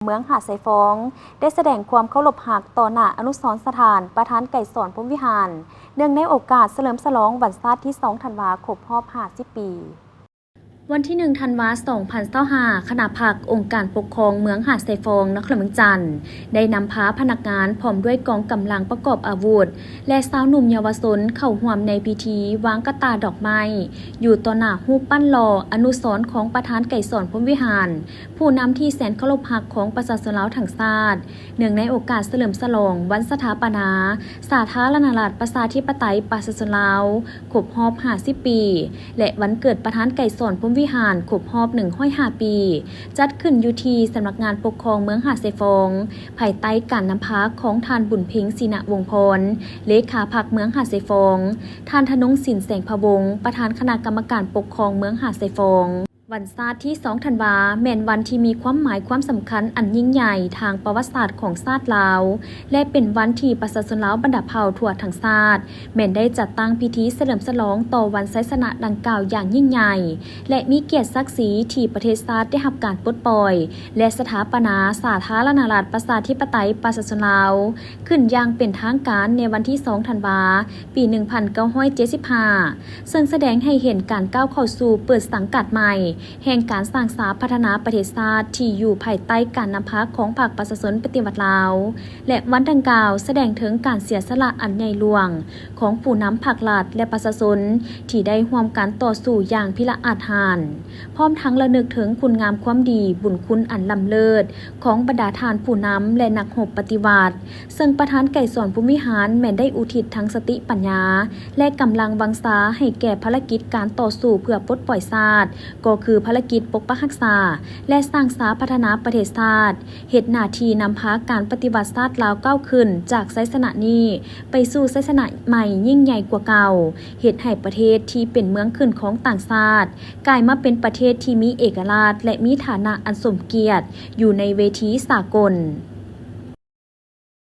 ເມືອງຫາດຊາຍຟອງ ໄດ້ສະແດງຄວາມເຄົາລົບຮັກຕໍ່ໜ້າອະນຸສອນສະຖານປະທານໄກສອນ ພົມວິຫານ ເນື່ອງໃນໂອກາດສະເຫຼີມສະຫຼອງວັນຊາດທີສອງທັນວາ ຄົບຮອບຫ້າສິບປີ. ວັນທີໜຶ່ງທັນວາ ສອງພັນຊາວຫ້າ ຄະນະພັກອົງການປົກຄອງເມືອງຫາດຊາຍຟອງ ນະຄອນຫຼວງວຽງຈັນ ໄດ້ນຳພາພະນັກງານ ພ້ອມດ້ວຍກອງກຳລັງປະກອບອາວຸດ ແລະ ຊາວໜຸ່ມເຍົາວະຊົນ ເຂົ້າຮ່ວມໃນພິທີວາງກະຕ່າດອກໄມ້ ຢູ່ຕໍ່ໜ້າຮູບປັ້ນຫຼໍ່ອະນຸສອນຂອງປະທານໄກສອນ ພົມວິຫານ ຜູ້ນຳທີ່ແສນເຄົາລົບຮັກຂອງປະຊາຊົນລາວທັງຊາດ ເນື່ອງໃນໂອກາດສະເຫຼີມສະຫຼອງວັນສະຖາປະນາສາທາລະນະລັດ ປະຊາທິປະໄຕ ປະຊາຊົນລາວ ຄົບຮອບຫ້າສິບປີ ແລະ ວັນເກີດປະທານໄກສອນ ພົມວິຫານ ຄົບຮອບໜຶ່ງຮ້ອຍຫ້າປີ ຈັດຂຶ້ນຢູ່ທີ່ສຳນັກງານປົກຄອງເມືອງຫາດຊາຍຟອງ ພາຍໃຕ້ການນຳພາຂອງທ່ານ ບຸນເພັງ ສີນະວົງພອນ ເລຂາພັກເມືອງຫາດຊາຍຟອງ, ທ່ານ ທະນົງສິນ ແສງພະວົງ ປະທານຄະນະກຳມະການປົກຄອງເມືອງຫາດຊາຍຟອງ. ວັນຊາດທີສອງທັນວາ ແມ່ນວັນທີ່ມີຄວາມໝາຍຄວາມສຳຄັນອັນຍິ່ງໃຫຍ່ທາງປະຫວັດສາດຂອງຊາດລາວ ແລະ ເປັນວັນທີ່ປະຊາຊົນລາວບັນດາເຜົ່າທົ່ວທັງຊາດ ແມ່ນໄດ້ຈັດຕັ້ງພິທີສະເຫຼີມສະຫຼອງຕໍ່ວັນໄຊຊະນະດັ່ງກ່າວຢ່າງຍິ່ງໃຫຍ່ ແລະ ມີກຽດສັກສີທີ່ປະເທດຊາດໄດ້ຮັບການປົດປ່ອຍ ແລະ ສະຖາປະນາສາທາລະນະລັດ ປະຊາທິປະໄຕ ປະຊາຊົນລາວ ຂຶ້ນຢ່າງເປັນທາງການໃນວັນທີສອງທັນວາ ປີໜຶ່ງພັນເກົ້າຮ້ອຍເຈັດສິບຫ້າ ເຊິ່ງສະແດງໃຫ້ເຫັນການກ້າວເຂົ້າສູ່ເປີດສັງກັດໃໝ່ ແຫ່ງການສ້າງສາພັດທະນາປະເທດຊາດທີ່ຢູ່ພາຍໃຕ້ການນຳພາຂອງພັກປະຊາຊົນປະຕິວັດລາວ ແລະ ວັນດັ່ງກ່າວສະແດງເຖິງການເສຍສະຫຼະອັນໃຫຍ່ຫຼວງຂອງຜູ້ນຳພັກລັດ ແລະ ປະຊາຊົນທີ່ໄດ້ຮ່ວມກັນຕໍ່ສູ້ຢ່າງພິລະອາດຫານ, ພ້ອມທັງລະນຶກເຖິງຄຸນງາມຄວາມດີ, ບຸນຄຸນອັນລ້ຳເລີດຂອງບັນດາທ່ານຜູ້ນຳ ແລະ ນັກຮົບປະຕິວັດ, ເຊິ່ງປະທານໄກສອນ ພົມວິຫານ ແມ່ນໄດ້ອຸທິດທັງສະຕິປັນຍາ ແລະ ກຳລັງວັງຊາໃຫ້ແກ່ພາລະກິດການຕໍ່ສູ້ເພື່ອປົດປ່ອຍຊາດ, ກໍຄືພາລະກິດປົກປັກຮັກສາ ແລະ ສ້າງສາພັດທະນາປະເທດຊາດ, ເຮັດໜ້າທີ່ນຳພາການປະຕິວັດຊາດລາວກ້າວຂຶ້ນຈາກໄຊຊະນະນີ້ໄປສູ່ໄຊຊະນະໃໝ່ຍິ່ງໃຫຍ່ກວ່າເກົ່າ, ເຮັດໃຫ້ປະເທດທີ່ເປັນເມືອງຂຶ້ນຂອງຕ່າງຊາດ ກາຍມາເປັນປະເທດທີ່ມີເອກະລາດ ແລະ ມີຖານະອັນສົມກຽດຢູ່ໃນເວທີສາກົນ.